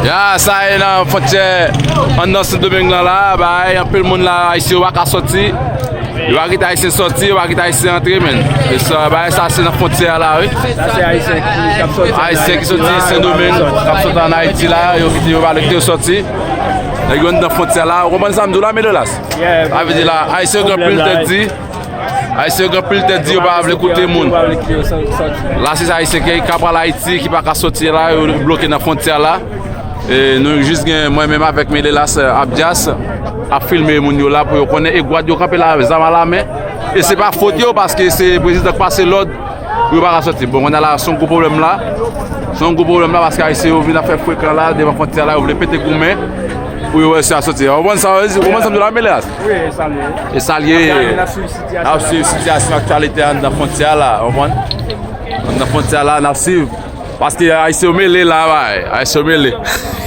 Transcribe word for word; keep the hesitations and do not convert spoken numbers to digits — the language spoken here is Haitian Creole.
Ya, sa e nan fwontyè anndan Sendomeng lan la, bay anpil moun la, Ayisyen yo pa ka sòti. Yo pa kite Ayisyen sòti, yo pa kite Ayisyen antre, men. E sa, bay sa se nan fwontyè la, wi. Sa se Ayisyen ki, k ap sòti Ayisyen ki sòti Sendomeng, k ap sòti ann Ayiti la, yo kite yo pa kite yo sòti. Nèg yo anndan fwontyè la, ou konprann sa m di w la, Melelas? Sa vle di la, Ayisyen yo gen anpil tèt di. Ayisyen yo gen anpil tèt di, yo pa vle koute moun. La se Ayisyen ki ka pral Ayiti, ki pa ka sòti la, yo bloke nan fwontyè la. E nou jis gen mwen menm avèk Melelas Abdias ap filme moun yo la pou yo konnen e gwad yo kanpe la zam alamen. E se pa fòt yo paske se prezidan k pase lòd pou yo pa ka sòti. Bon, kounye a la se yon gwo pwoblèm la. Se yon gwo pwoblèm la paske Ayisyen yo vin ap fè frekan la devan fwontyè la, yo vle pete goumen pou yo wè si y a sòti. Ou konprann sa, ou konprann sa m di w la, Melelas? Wi, e sa l ye. E sa l ye. N ap swiv sitiyasyon, n ap swiv sitiyasyon aktyalite anndan fwontyè la, ou konprann? Anndan fwontyè la, n ap swiv. Paske Ayisyen yo mele la, bay. Ayisyen yo mele.